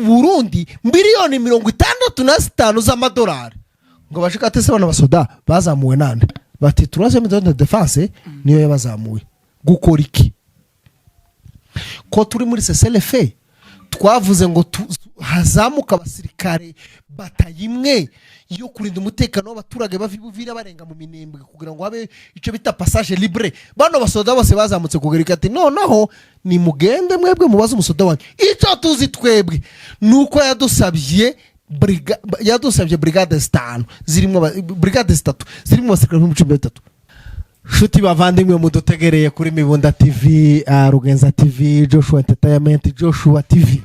Burundi miliyoni 65 z'amadolari. Ngo bashika se bano basoda bazamuwe nande? Bati troisième zone de défense niyo yabazamuye. Gukora iki ko turi muri cessez-le-feu? Twavuze ngo hazamuka abasirikare batayo imwe yo kurinda umutekano w'abaturage bava i Buvira barenga mu Minembwe, kugira ngo habe icyo bita passage libre. Bano basoda bose bazamutse kugarika ati noneho nimugende mwebwe mubaze umusoda wanyu. Icyo tuzi twebwe ni uko yadusabye brigade zitanu zirimo brigade zitatu zirimo abasirikare 13,000. Shuti bavandimwe mudutegereye kuri Mibunda TV, Rugenza TV, Joshua Entertainment, Joshua TV,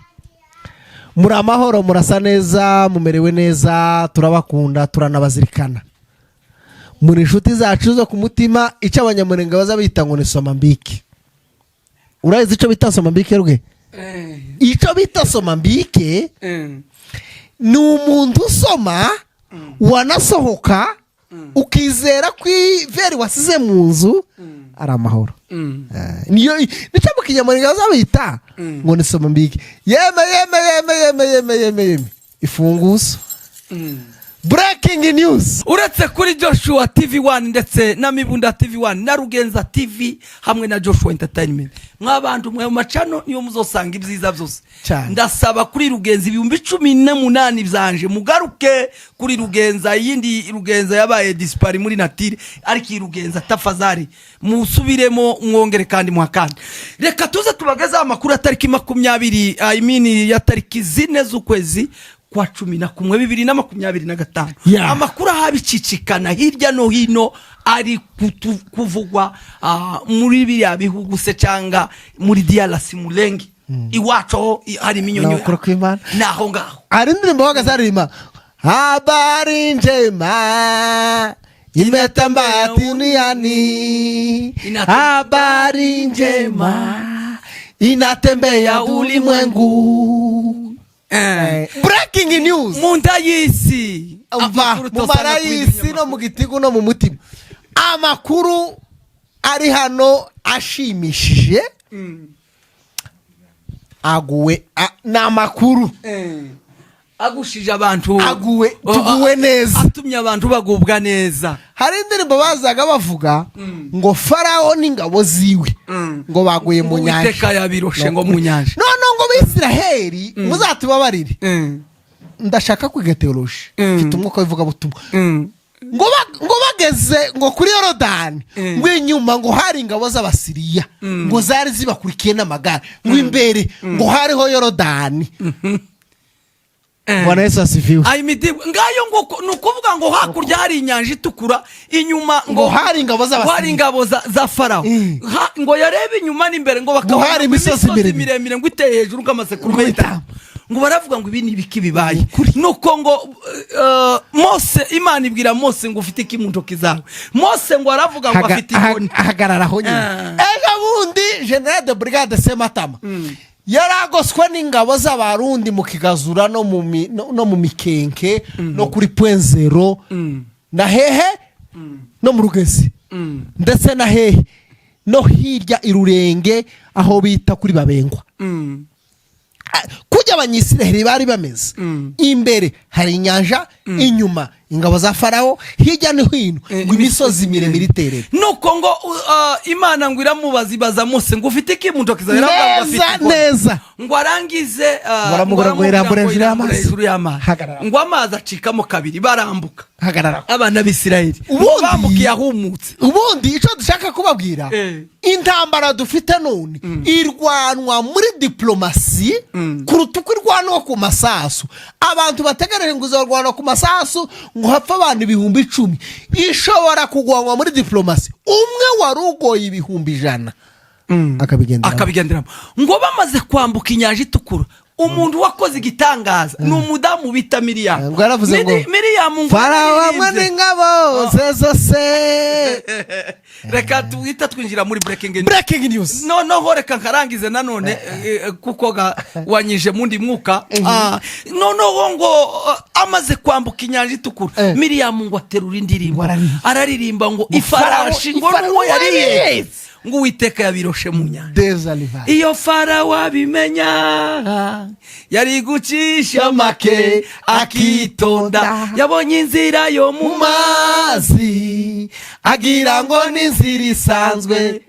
muri amahoro, murasa neza, mumerewe neza, turabakunda, turanabazirikana, muri inshuti zacu zo ku mutima. Icyo Abanyamurenge baza bita ngo ni somambike. Urazi icyo bita somambike rwe? Icyo bita somambike ni umuntu usoma wanasohoka ukizera ko iveri wasize mu nzu ari amahoro. Niyo nicyo mu Kinyamurenge bazabita ngo ni somambike. Yeme yeme yeme yeme yeme yeme yeme, ifunguzo, breaking news. Uretse kuri Joshua TV 1 ndetse na Mibunda TV 1 na Rugenza TV hamwe na Joshua Entertainment, mwabantu mwe mu macano niyo muzosanga ibyiza byose. Cyane. Ndasaba kuri Rugenza 18,000 byanje, mugaruke kuri Rugenza. Iyindi Rugenza yabaye disparu muri nature, ariko iyi Rugenza tafazari musubiremo mwongere kandi muhakande. Reka tuze tubagezeho amakuru ya tariki 20, I mean ya tariki 4 z'ukwezi kwa 11 2025. Amakuru ahabicicikana hirya no hino ari kuvugwa muri biriya bihugu se cyangwa muri DRC, Mulenge iwacu aho hari iminyonyo. Ni ukuri kw'Imana. Ni aho ngaho. Hari indirimbo bahagaze haririmba habari njema imetambaa duniani, habari njema inatembea ulimwengu. Breaking news. Mu nda y'isi. Umva, Amakuru mu utosanga mara kuri y'isi ibinyamakuru. No mu gitigu no mu mutima, amakuru ari hano ashimishije aguwe ni amakuru Agushije abantu. Aguwe, Oh, tuguwe neza. Atumye abantu bagubwa neza. Hari indirimbo bazaga bavuga ngo Farawo n'ingabo ziwe ngo baguye mu nyanja. Uwiteka yabiroshe ngo mu nyanja. None ngo Bisiraheli, muzatubabarire, ndashaka kwiga théologie, mfite umwuka w'ivugabutumwa, ngo bageze ngo kuri Yorodani, ngo inyuma ngo hari ingabo z'Abasiriya ngo zari zibakurikiye n'amagare, ngo imbere ngo hariho Yorodani. Bwana Yesu asifiwe. Ayo midibu ngayo, ngo ni ukuvuga ngo hakurya hari Inyanja Itukura, inyuma ngo hari ingabo ngo hari z'Abasiriya. Ingabo za Farawo. Ngo yarebe inyuma n'imbere ngo bakabona hari imisozi miremire. Miremire ngo iteye hejuru nk'amasekurume Ngo y'itanu. Ngo baravuga ngo ibi ni ibiki bibaye? Nuko ngo Mose, Imana ibwira Mose ngo ufite iki mu ntoki zawe? Mose ngo aravuga ngo afite inkoni. Ahagararaho nyine. Ejo bundi général de brigade Sematama yaragoswe n'ingabo z'Abarundi mu Kigazura no mu Mikenke no kuri Point Zéro na hehe no mu Rugezi ndetse na hehe no hirya i Rurenge aho bita kuri Babengwa. Kujya Abanyisiraheli bari bameze, imbere hari inyanja, inyuma ingabo za Farawo, hirya no hino ngo imisozi miremire iterera. Nuko ngo Imana ngo iramubaza, ibaza Mose ngo ufite iki mu ntoki zawe? Yaravuga ngo afite Neza. inkoni. Neza. Ngo arangize Baramubwira ngo irambure hejuru irambure y'amazi. Hejuru y'amazi. Hagarara. Ngo amazi acikamo kabiri, barambuka. Hagarara. Abana b'Isirayeli bambukiye ahumutse. Ubundi icyo dushaka kubabwira, intambara dufite none irwanwa muri diplomasi kuruta uko irwanwa ku masasu. Abantu bategereje ngo izarwanwa ku masasu ngo hapfe abantu 10,000, ishobora kugwanwa muri diplomasi, umwe wari ugoye 100,000 akabigendera. Akabigenderamo. Ngo bamaze kwambuka Inyanja Itukura, umuntu wakoze igitangaza ni umudamu bita Miriyamu. Ngo yaravuze ngo Miriyamu ngo Farawo hamwe yararirimbye. n'ingabo ze zose. Reka tuhita twinjira muri breaking news. Breaking news. Noneho reka nkarangize nanone kuko wanyije mundi mwuka. Noneho ngo amaze kwambuka Inyanja Itukura, Miriyamu ngo aterura indirimbo. Ngo araririmba. Araririmba ngo Ngo ifarashi ngo Farawo n'uwo yari yari yihetse. Ngo Uwiteka yabiroshe mu nyanja. Des arrivage. Iyo Farawo abimenya, yari gucisha make akitonda. Yabonye inzira yo mu mazi, agira ngo ni inzira isanzwe.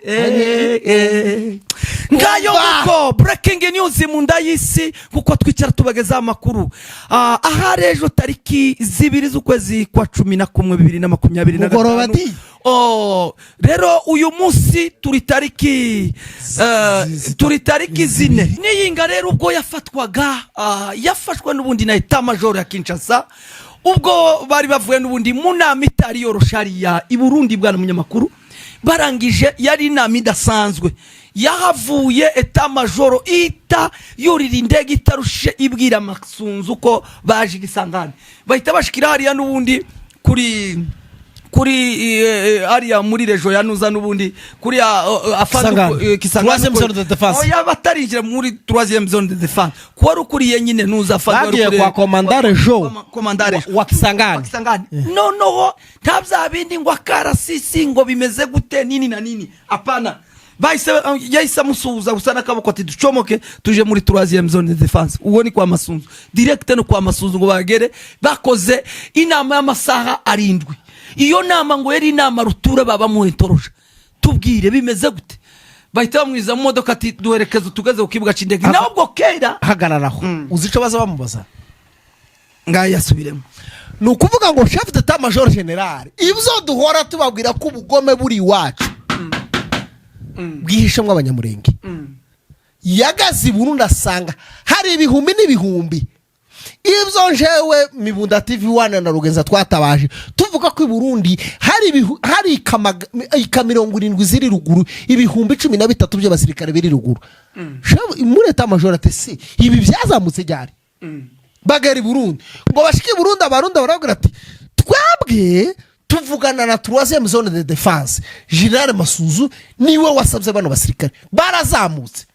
Ngayo nguko, breaking news mu nda y'isi, kuko twicara tubagezaho amakuru. Ahari ejo tariki 2 z'ukwezi kwa 11 2025. Mugoroba di. Oh, rero uyu munsi turi tariki turi tariki 4 n'iyinga. Rero ubwo yafatwaga, yafashwe n'ubundi na état-major ya Kinshasa, ubwo bari bavuye n'ubundi mu nama itari yoroshe hariya i Burundi, bwana munyamakuru. Barangije, yari inama idasanzwe. Yahavuye état-major ita yurira indege itarushe, ibwira Masunzu ko baje igisangane. Bahita bashikira hariya n'ubundi kuri hariya muri région ya Nuza, n'ubundi kuri Kisangani. Kisangani. Troisième zone de défense. Oya, batarinjira muri troisième zone de défense, kuba wari ukuriye nyine Nuza afande. Bagiye kwa commandant Rejo. Commandant Rejo. Wa Kisangani. Wa Kisangani. Noneho nta bya bindi ngo akarasisi, ngo bimeze gute, nini na nini, apana. Bahise, yahise amusuhuza gusa n'akaboko, ati: "Ducomoke tuje muri troisième zone de défense." Uwo ni kwa Masunzu direct. No kwa Masunzu ngo bagere, bakoze inama y'amasaha 7. Iyo nama ngo yari inama rutura, baba muhentorosha: "Tubwire bimeze gute?" Bahita bamwiza mu modoka, ati: "Duherekeze tugeze ku kibuga cy'indege." Nawe ubwo kera Hagararaho, uzi icyo baza bamubaza? Ngaho yasubiremo. Ni ukuvuga ngo chef d'état major général, ibyo duhora tubabwira ko ubugome buri iwacu bwihishemo Abanyamurenge, yagaze i Burundi asanga hari ibihumbi n'ibihumbi. Ibyo njewe Mibunda TV One na Rugenza twatabaje tuvuga ko i Burundi hari ika 70 ziri ruguru, 13,000 by'abasirikare biri ruguru. Muri état-major ati: "Si ibi byazamutse ryari?" Bagera i Burundi, ngo bashike i Burundi, Abarundi barabwira ati: "Twebwe tuvugana na troisième zone de défense, Général Masunzu niwe wasabye bano basirikare, barazamutse."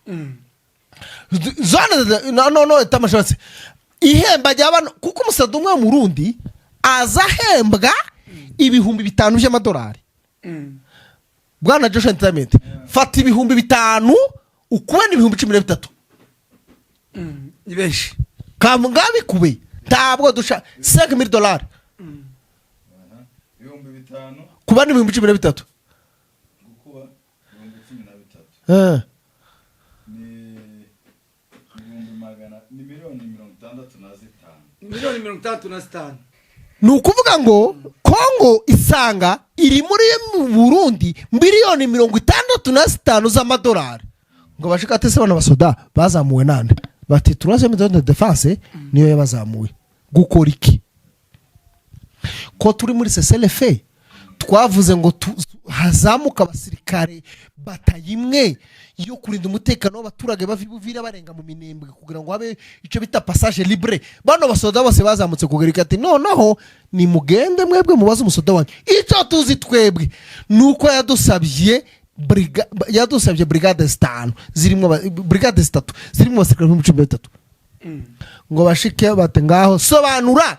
Zone de no no no état-major ati, ihemba rya bano, kuko umusaza umwe wo mu Rundi aza ahembwa 5,000 by'amadolari. Bwana Joshua Entertainment, fata 5,000 ukubona 13,000. Ni benshi. Ngabikube, ntabwo dusha 5000 dolari. 5,000. Kuba ni 13,000. Gukuba 13,000. Ni ibihumbi magana, ni miliyoni 65. Miliyoni 65. Ni ukuvuga ngo Kongo isanga iri muri Burundi miliyoni 65 z'amadolari. Ngo bashika se bano basoda bazamuwe nande? Bati: "Troisième zone de défense niyo yabazamuye." Gukora iki ko turi muri cessez-le-feu? Twavuze ngo hazamuka abasirikare bataye imwe yo kurinda umutekano w'abaturage bava i Buvira barenga mu Minembwe, kugira ngo habe icyo bita passage libre. Bano basoda bose bazamutse kugarika, ati: "Noneho nimugende mwebwe mubaze umusoda wanyu." Icyo tuzi twebwe ni uko yadusabye brigade zitanu zirimo brigade zitatu zirimo abasirikare 13,000. Ngo bashike, bate: "Ngaho sobanura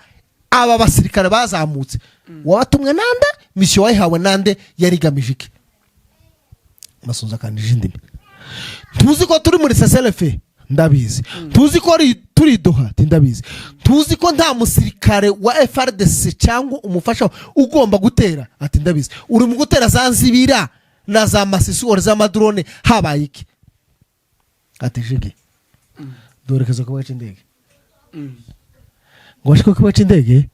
aba basirikare bazamutse, wabatumwe nande? Mission wayihawe nande? Yari igamije iki?" Masunzu akanije indimi: "Tuzi ko turi muri cessez-le-feu, ndabizi. Tuzi ko turi Doha." Ati: "Ndabizi." "Tuzi ko nta musirikare wa FARDC cyangwa umufasha ugomba gutera." Ati: "Ndabizi." "Uri mu gutera za Nzibira na za Masisi ore z'amadrone, habaye iki?" Ati: "Jege duherekeza ku kibuga cy'indege." Ngo bashike ku kibuga cy'indege,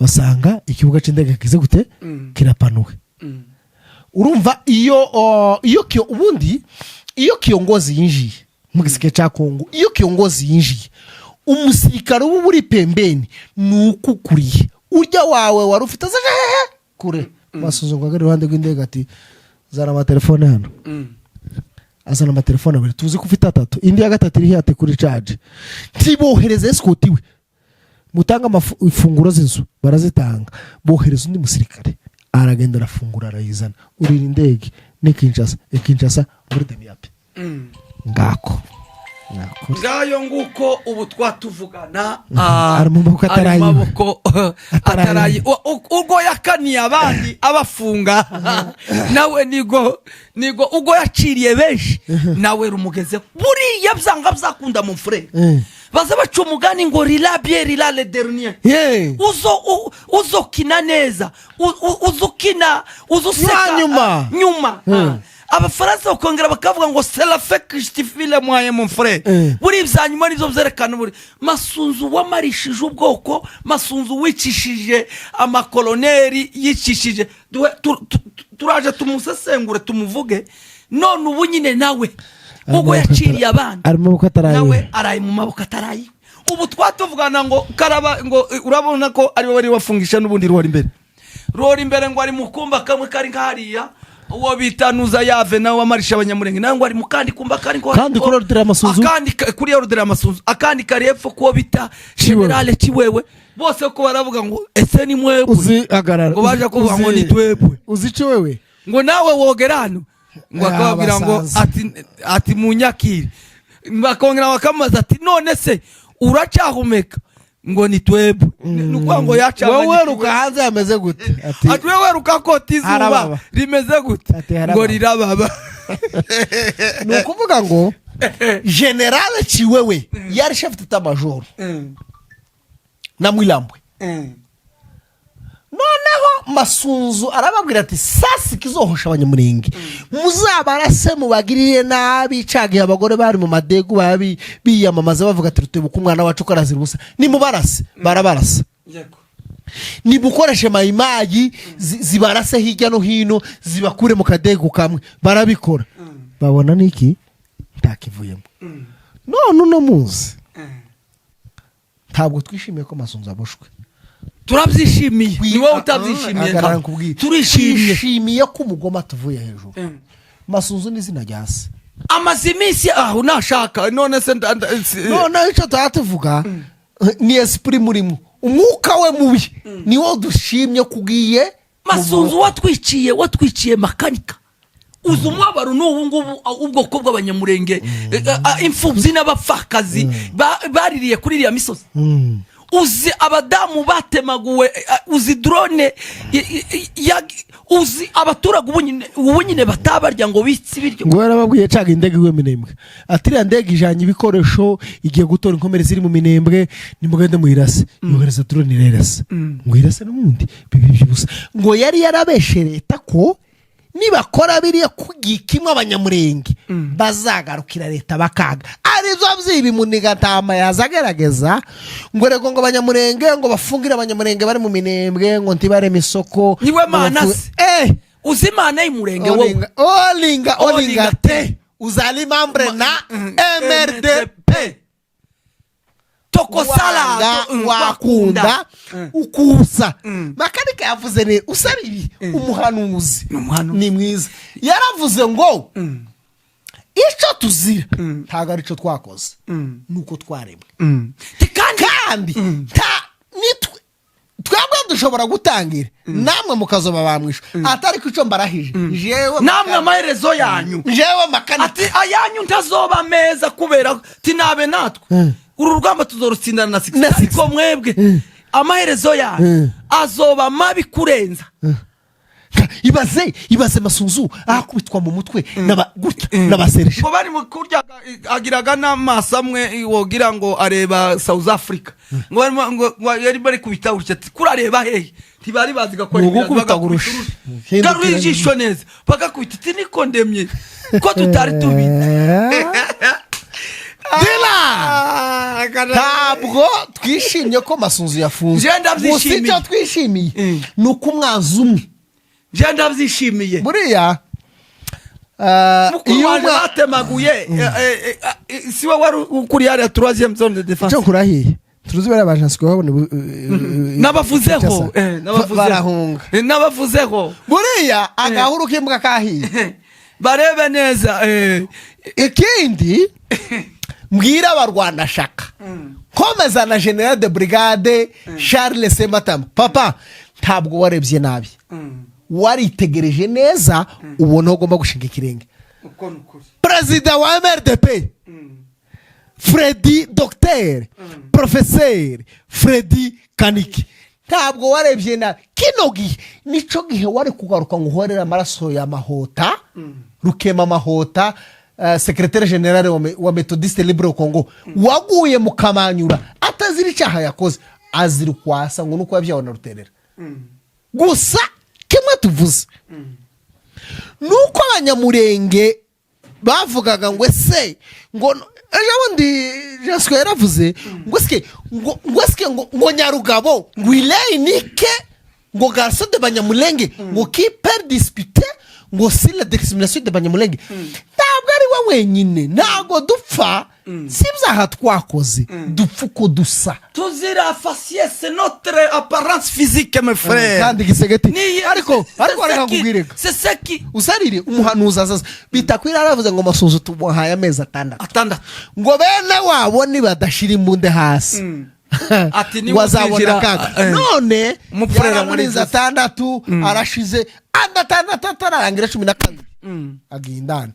basanga ikibuga cy'indege kize gute? Kirapanuwe. Urumva iyo ubundi iyo kiongozi yinjiye mu gisirikare cya Kongo, iyo kiongozi yinjiye, umusirikare uba uri pembeni ni ukukuriye urya wawe wari ufite aza hehe kure. Basuzumwa ari iruhande rw'indege, ati: "Zana amatelefone hano." Azana amatelefone abiri. "Tuzi ko ufite atatu, indi ya gatatu iri hate?" "Kuri charge." Ntibohereze escort we, mutanga ifunguro z'inzu. Barazitanga, bohereza undi musirikare, aragenda arafungura, arayizana. Urira indege ni Kinshasa, i Kinshasa muri Demiap ngako. Ngayo nguko ubu twatuvugana. Ari mu maboko ari mu atarayiwe. maboko Atarayiwe. atarayi ubwo yakaniye abandi abafunga, nawe nigo ubwo yaciriye benshi, nawe rumugezeho. Buriya byanga byakunda mu mfure, baza baca umugani ngo "Rira bien, rira le dernier." Uzo uzokina neza, uzukina uzuseka Nyuma. Nyuma. Abafaransa bakongera bakavuga ngo "C'est la fin qui justifie les moyens", mon frère. Buri ibya nyuma nibyo byerekana. Buri Masunzu wamarishije ubwoko, Masunzu wicishije amakoloneri, yicishije turaje tumusesengure, tumuvuge. None ubu nyine nawe ubwo yaciriye abandi, Ari mu maboko atarayiwe. Nawe araye mu maboko atarayiwe. Ubu twatuvugana ngo karaba ngo urabona ko aribo bari bafungisha n'ubundi ruhora imbere, ruhora imbere, ngo ari mu kumba kamwe kari nk'hariya. Uwo bita Nuza Yave nawe wamarisha Abanyamurenge, nawe ngo ari mu kandi kumba kari ngo Kandi kuri ordre ya Masunzu? Akandi kuri ordre ya Masunzu, akandi kari hepfo kuwo bita Chiwewe. Général Chiwewe. Bose ko baravuga ngo ese ni mwebwe? Uzi hagarara. Ngo baje kuvuga ngo ni twebwe. Uzi icyo wewe? Ngo nawe wogera hano, ngo akababwira ngo abasaza. Ati munyakire. Bakongera bakamubaza ati none se uracyahumeka? Ngo ni twebwe. Ni ukuvuga ngo yacanganye. Wowe weruka hanze yameze gute? Ati Ati wewe weruka kota izuba Harababa. rimeze gute? Ati harababa. Ngo rirababa. Ni ukuvuga ngo Général Chiwewe yari chef d'état-major na Mwilambwe. Noneho Masunzu arababwira ati sasi kizohosha Abanyamurenge, muzabarase, mubagirire nabi. Cagihe abagore bari mu madegu babi biyamamaza bavuga ati rutebuka umwana wacu ko arazira ubusa, nimubarase. Barabarasa. Nimukoreshe mayimayi zibarase hirya no hino, zibakure mu kadegu kamwe. Barabikora, babona niki ntakivuyemo. None uno munsi ntabwo twishimiye ko Masunzu aboshwe. Turabyishimiye, ni wowe utabyishimiye. Hagarara. Nkawe. Nkubwire. Turishimye. Twishimiye ko umugoma tuvuye hejuru. Masunzu ni izina rya se. Amaze iminsi aho nashaka none se Noneho icyo tuba tuvuga ni esprit murimo, umwuka we mubi niwo dushimye kugiye. Masunzu watwiciye Makanika. Uzi umubabaro n'ubu ngubu ubwoko bw'Abanyamurenge, imfubyi n'abapfakazi baririye kuri iriya misozi? Uzi abadamu batemaguwe? Uzi drone uzi abaturage ubu nyine batabarya ngo bitse ibiryo? Ngo yarababwiye caga indege igwe Minembwe, ati iriya ndege ijanye ibikoresho, igiye gutora inkomere ziri mu Minembwe, nimugende muyirase. Yohereza drone, irarasa, ngo irase n'ubundi bibi by'ubusa. Ngo yari yarabeshe leta ko nibakora biriya kugiye kimwe Abanyamurenge bazagarukira leta bakaga. Arizo byibi Munigatama yaza agerageza ngo rego, ngo Abanyamurenge ngo bafungire Abanyamurenge bari mu Minembwe, ngo ntibareme isoko. Niwe ngo mana se. Uzi Imana y'Umurenge wowe? Olinga, olinga, olinga. Olinga. Te uzali membre na MRDP. Tokosala. Wanga, wakunda ukusa. Makanika yavuze ne usaba ibi umuhanuzi. Ni umuhanuzi. Ni mwiza. Yaravuze ngo icyo tuzira ntabwo ari cyo twakoze, nuko twaremwe. Kandi Kandi nta nitwe twebwe dushobora gutangira, namwe mukazoba bamwisha, atari ko icyo mbarahije jewe Namwe amaherezo yanyu jewe Makanika ati ayanyu ntazoba meza, kubera tinabe natwe uru rugamba tuzorutsindana na six. Na six. Ariko mwebwe amaherezo yanyu azoba mabi kurenza. Ibaze Masunzu ahakubitwa mu mutwe gutya n'abasereje. Ngo bari mu kurya agiraga n'amaso amwe wogira ngo areba South Africa. Ngo ngo yari bari kubita gutya, ati kurareba hehe? Ntibari bazi gakora. Ni ugukubita gurusha. Hindukira. Garura ijisho neza, bagakubita, ati niko ndemye ko tutari tubizi. Dila, ntabwo twishimye ko Masunzu yafunzwe. Je ndabyishimiye. Gusa icyo twishimiye ni uko umwanzi umwe Je ndabyishimiye. Buriya Mukuru iyo wanjye batemaguye, si we wari ukuriye hariya troisième zone de défense? Icyo nkurahiye, turuzi bariya bajansi babona. N'abavuzeho n'abavuzeho. Barahunga. N'abavuzeho. Buriya agahuru k'imbwa kahiye. Barebe neza. Ikindi mbwira abarwanashaka, komeza na Général de Brigade Charles Sematama, papa, ntabwo warebye nabi, waritegereje neza, ubona aho ugomba gushinga ikirenge. Uko ni ukuri. Perezida wa MRDP. Fredi, Dogiteri, Porofeseri Fredi Kaniki, ntabwo warebye nabi. Kino gihe nico gihe wari kugaruka ngo uhorere amaraso ya Mahota Rukema Mahota, secrétaire général wa Méthodiste Libre Congo, waguye mu Kamanyura atazira icyaha yakoze, azira ukwasa ngo nuko yabyawe na Ruterera. Gusa kimwe tuvuze nuko Abanyamurenge bavugaga ngo ese ngo ejo bundi Jesu yaravuze ngo esike ngo esike ngo Nyarugabo ngo ireinike ngo garçon de Banyamulenge ngo qui peut disputer ngo si la discrimination de Banyamulenge. Ntabwo ari we wenyine, ntabwo dupfa si ibyaha twakoze, dupfa uko dusa. Tuzira faciès, notre apparence physique, mes frères. Kandi Gisegeti, ariko reka nkubwire, C'est ce qui usarire umuhanuzi azaza Bitakwira aravuze ngo Masunzu tumuhaye amezi 6, 6, ngo bene wabo nibadashira imbunde hasi, Ati niwe ngo azabona uzinjira, akaga. None Umupfurera muri yaramurinze Zose. 6 arashize, andi 6 atararangira 12 agiye indani.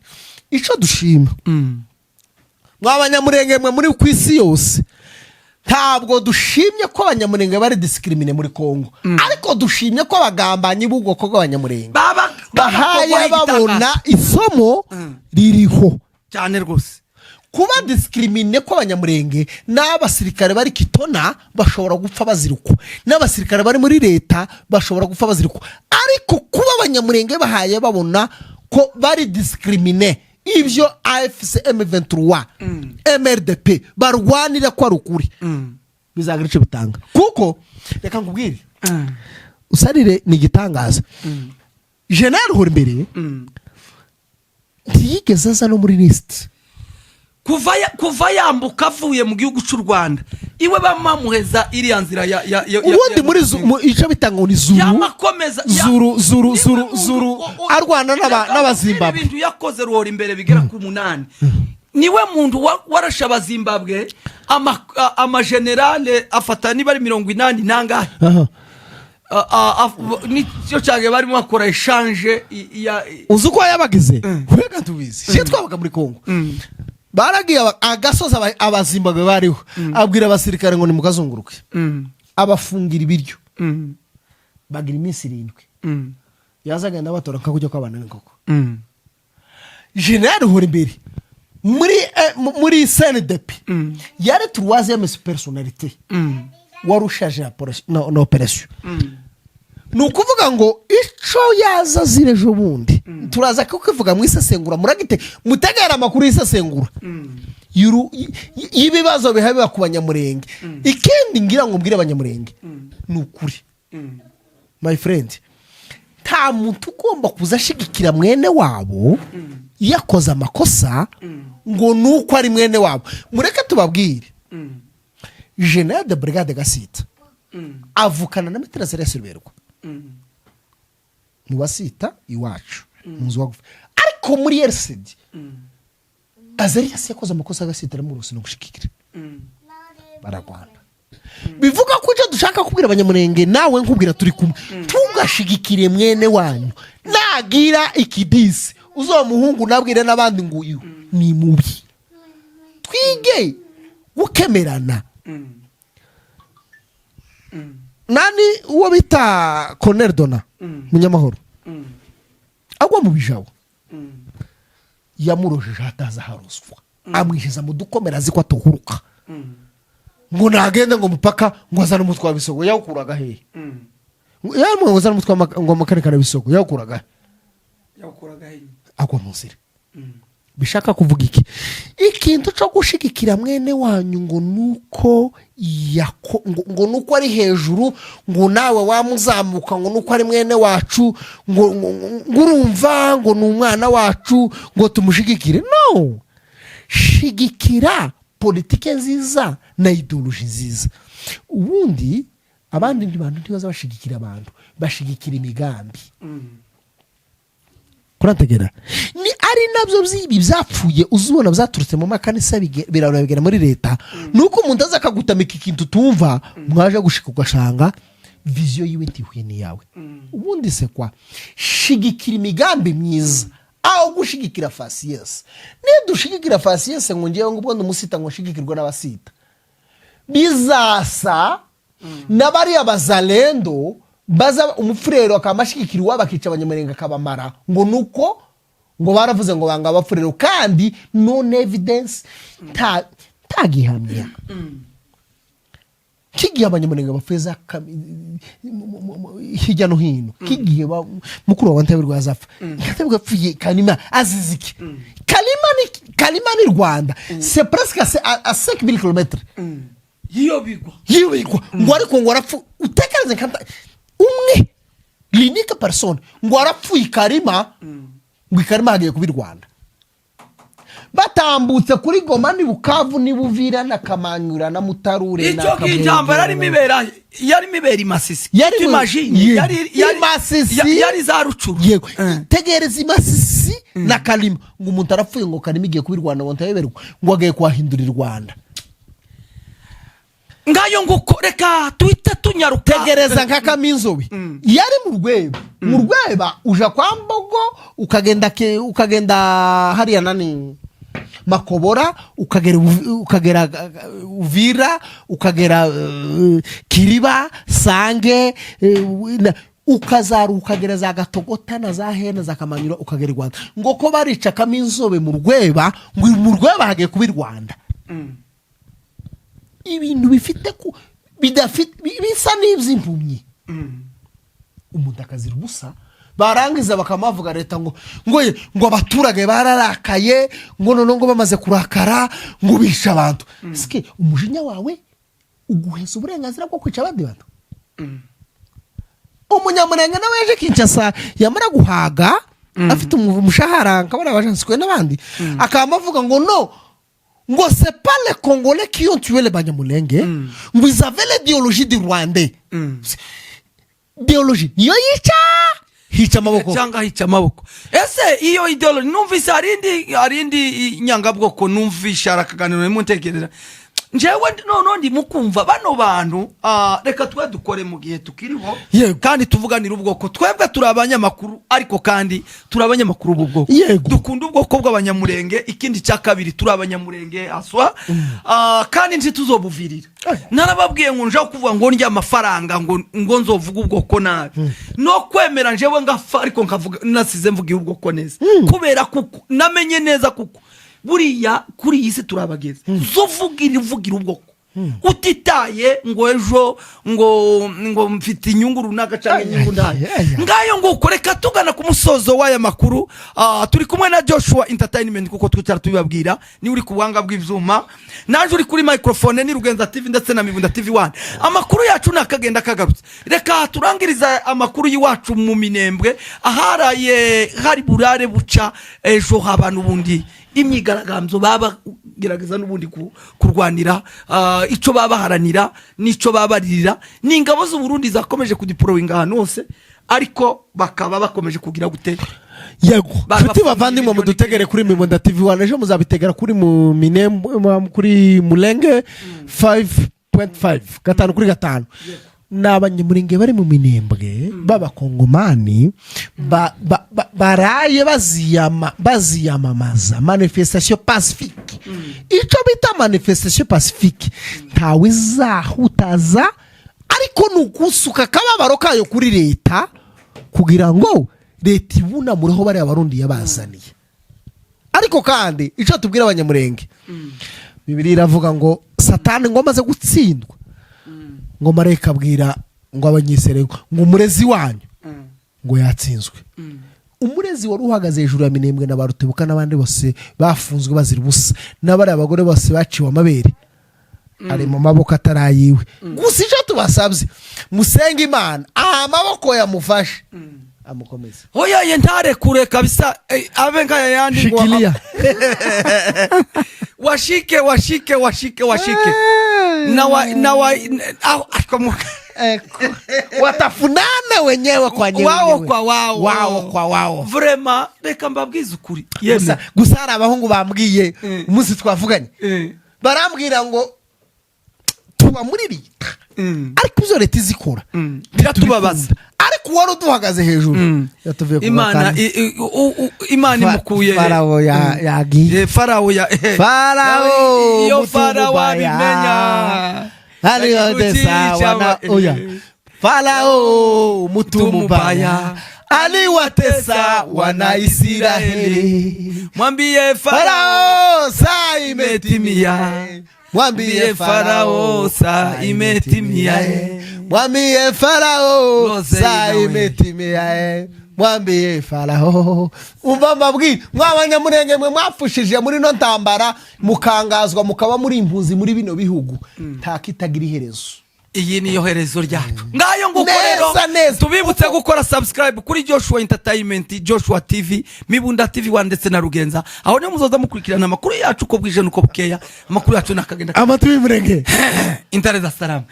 Icyo dushima, mwa Banyamurenge mwe muri ku isi yose, ntabwo dushimye ko Abanyamurenge bari discriminé muri Kongo, ariko dushimye ko abagambanyi b'ubwoko bw'Abanyamurenge baba bahaye babona isomo ririho. Cyane rwose. Kuba discriminé kw'Abanyamurenge, n'abasirikare bari Kitona bashobora gupfa bazirikwa, n'abasirikare bari muri leta bashobora gupfa bazirikwa, ariko kuba Abanyamurenge bahaye babona ko bari discriminé, ibyo AFC M23 MRDP barwanira ko ari ukuri, bizagira icyo bitanga. Kuko reka nkubwire, usarire ni igitangaza, Général imbere ntiyigeze aza no muri lisiti. Kuva yambuka avuye mu gihugu cy'u Rwanda, iwe bamuheza iriya nzira ya Ubundi muri icyo bita ngo ni Zuru. Yamakomeza Zuru, Zuru, Niwe Zuru, muntu Zuru, arwana Reka n'Abazimbabwe. Ibintu yakoze ruhora imbere bigera ku 8, niwe muntu warashe Abazimbabwe, amagenerale afata niba ari 80 nangahe. Nicyo cyane barimo bakora échange ya Uzi uko yabagize? Wega tubizi she, twabaga muri Kongo, baragiye agasozi Abazimbabwe bariho, abwira abasirikare ngo nimukazunguruke, abafungira ibiryo, bagira iminsi 7, yazagenda batora nka kujya kw'abana b'inkoko. Général uhora imbere muri CNDP yari troisième personnalité wari ushaje na opération. Ni ukuvuga ngo icyo yaza azira ejo bundi turaza kukivuga mu isesengura. Muragite mutegera amakuru y'isesengura y'ibibazo biha biba ku Banyamurenge. Ikindi ngira ngo mbwire Abanyamurenge ni ukuri, my friend, nta muntu ugomba kuza ashigikira mwene wabo yakoze amakosa ngo ni uko ari mwene wabo. Mureke tubabwire, Général de Brigade Gasita avukana na Maître Azarias Ruberwa mu Basita iwacu mu nzu wagufi, ariko muri RCD Azarias yakoze amakosa, Agasita aramurose no gushigikira bararwana. Bivuga ko icyo dushaka kubwira Abanyamurenge, nawe nkubwira turi kumwe, tugashigikire mwene wanyu nagira ikidisi uzomuhungu, nabwire n'abandi ngo uyu ni mubi. Twige gukemerana. Nani uwo bita Colonel Dona Munyamahoro agwa mu Bijabo, yamurojeje atazi aharozwa, amwishyuza mu dukomera azi ko atuhuruka, ngo nagende ngo mupaka ngo azane umutwe wa Bisogo. Yawukuraga hehe? Yamwe ngo azane umutwe ngo amakarekare Bisogo yawukuraga he? Yawukuraga he? Agwa mu nzira. Bishaka kuvuga iki? Ikintu cyo gushigikira mwene wanyu ngo nuko ngo nuko ari hejuru, ngo nawe wamuzamuka, ngo nuko ari mwene wacu, ngo urumva ngo ni umwana wacu, ngo tumushigikire. No shigikira politike nziza na idéologie nziza. Ubundi abandi bantu ntibaza bashigikira abantu, bashigikira imigambi. Kurategera ni ari nabyo by'ibi byapfuye, uzubona byaturutse mu makanisa birarura bigera muri leta. Ni uko umuntu aza akagutamika ikintu utumva, mwaje gushika ugasanga vision yiwe ntihuye n'iyawe. Ubundi se kwa shigikira imigambi myiza, Aho gushigikira fasiyese, nidushigikira fasiyese ngo ngewe ngo ubwo umusita ngo nshigikirwe n'abasita, bizasa na bariya bazalendo baza umufurero akaba ashigikira iwabo, akica Abanyamurenge akabamara, ngo nuko ngo baravuze ngo banga abafurero, kandi no evidence, nta gihamya. Kigihe Abanyamurenge bapfuye za hirya no hino, kigihe mukuru wawe Ntabirwa azapfa, Ntabirwa apfuye Kalima azize iki? Kalima ni Kalima, ni Rwanda, c'est presque à 5000 km. Iyo bigwa. Yibigwa ngo ariko ngo arapfu, utekereze nka umwe, l'unique personne, ngo arapfuye i Karima, ngo i Karima hagiye kuba i Rwanda. Batambutse kuri Goma ni Bukavu ni Buvira na Kamanyura na Mutarure na Icyo gihe intambara yarimo ibera, yarimo ibera i Masisi. Imagine. Yego. Yari I Masisi. Yari za Rucuru. Yego. Tegereza, i Masisi na Karima, ngo umuntu arapfuye, ngo Karima igiye kuba i Rwanda, ngo ntayoberwa, ngo agiye kuhahindura i Rwanda. Ngayo nguko, reka tuhite tunyaruka. Tegereza nka Kaminzobe yari mu Rweba, mu Rweba uja kwa Mbogo, ukagenda ukagenda hariya nani Makobora, ukagera ukagera Uvira, ukagera Kiriba, Sange, ukazaruka ukagera za Gatogota na za Hena za Kamanyura, ukagera i Rwanda. Ngo ko barica Kaminzobe mu Rweba, ngo mu Rweba hagiye kuba i Rwanda. Ibintu bifite ku bidafite bisa n'iby'impumyi, umuntu akazira ubusa, barangiza bakamavuga leta ngo ye, ngo abaturage bararakaye, ngo noneho ngo bamaze kurakara ngo bishe abantu. Sike umujinya wawe uguheza uburenganzira bwo kwica abandi bantu? Umunyamurenge nawe yaje Kinshasa, yamara guhaga afite umushahara nkabona abajansikwe n'abandi, akaba avuga ngo no, ngo c'est pas les Congolais qui ont tué les Banyamulenge, ngo ils avaient l'idéologie du Rwandais. Idéologie niyo yica, hica amaboko. Cyangwa hica amaboko. Ese iyo idéologie, numvise hari indi nyangabwoko, numvise hari akaganiro ndimo ntekereza njyewe noneho ndimo kumva bano bantu. Reka twe dukore mu gihe tukiriho. Kandi tuvuganire ubwoko. Twebwe turi abanyamakuru, ariko kandi turi abanyamakuru b'ubwoko. Dukunda ubwoko bw'Abanyamurenge. Ikindi cya kabiri, turi Abanyamurenge aswa. Kandi ntituzobuvirira. Narababwiye ngo nja kuvuga ngo ndya amafaranga ngo nzovuge ubwoko nabi no kwemera njyewe ngafa, ariko nkavuga nasize mvugiye ubwoko neza, kubera kuko namenye neza kuko buriya kuri iyi si turabageze zo uvugira ubwoko utitaye ngo ejo ngo mfite inyungu runaka cyangwa inyungu ndayo. Ay, ay, ay. Ngayo nguko, reka tugana ku musozo w'aya makuru. Turi kumwe na Joshua Entertainment, kuko twicara tubibabwira, niwe uri ku buhanga bw'ibyuma, naje uri kuri microphone ni Rugenza TV ndetse na Mibunda TV 1. Amakuru yacu nakagenda kagarutse. Reka turangiriza amakuru y'iwacu mu Minembwe, aharaye hari burare buca ejo haba n'ubundi imyigaragambyo, baba gerageza n'ubundi kurwanira ico baba baharanira n'ico babaririra. Ni ingabo z'u Burundi zakomeje kudeployinga ahantu hose, ariko bakaba bakomeje kugira gute? Yego, nshuti bavandimwe mudutegere kuri Mibunda TV 1, ejo muzabitegera kuri mu Minembwe, kuri Mulenge 5.5, gatanu kuri gatanu. Ni Abanyamurenge bari mu Minembwe b'Abakongomani baraye baziyamamaza manifestation pacifique. Icyo bita manifestation pacifique, ntawe izahutaza, ariko ni ukusuka akababaro kayo kuri leta kugira ngo leta ibunamureho bariya Barundi yabazaniye. Ariko kandi icyo tubwira Abanyamurenge, Bibiliya iravuga ngo Satani ngo amaze gutsindwa, ngo marayika abwira ngo Abanyisere ngo umurezi wanyu ngo yatsinzwe. Umurezi wari uhagaze hejuru ya Minembwe na ba Rutebuka n'abandi bose bafunzwe bazira ubusa n'abariya bagore bose baciwe amabere, ari mu maboko atari ayiwe. Gusa icyo tubasabye, musenge Imana aha amaboko yamufashe amukomeze. Oya ye, ntarekure kabisa, abe nkaya yandi ngo Shikilia. Washike, washike, washike, washike na wa aho ariko Watafunana wenyewe kwa nyewe. Wao wenyewe. kwa wao. Wao kwa wao. Vraiment, reka mbabwize ukuri. Gusa hari abahungu bambwiye umunsi twavuganye, barambwira ngo tuba muri leta, ariko ibyo leta izikora Biratubabaza. Ariko uwari uduhagaze hejuru yatuvuye ku Imana gakanu. Imana imukuye he? Farawo yagiye. Farawo ya Farao iyo mutu Farawo mubaya. abimenya Hariyo Gucisha sawa na oya. Farao mutu Mtu mubaya mubaya. aliwatesa wana Israeli. Mwambie Farao Farao saa imetimia. Imetimia. Mwambie Farao saa imetimia. Mwambie Farao Rose saa inawe. imetimia. Mwambie Farao. Umva mbabwire, mw'Abanyamurenge mwe mwapfushije muri no ntambara, mukangazwa, mukaba muri impunzi muri bino bihugu, nta kitagira iherezo. Iyi niyo herezo ryacu. Ngayo nguko Neza, rero neza. tubibutse gukora subscribe kuri Joshua Entertainment, Joshua TV, Mibunda TV One ndetse na Rugenza. Aho niho muzoza mukurikirana amakuru yacu uko bwije nuko bukeya. Amakuru yacu nakagenda. Amatwi y'Umurenge. Intare za salamu.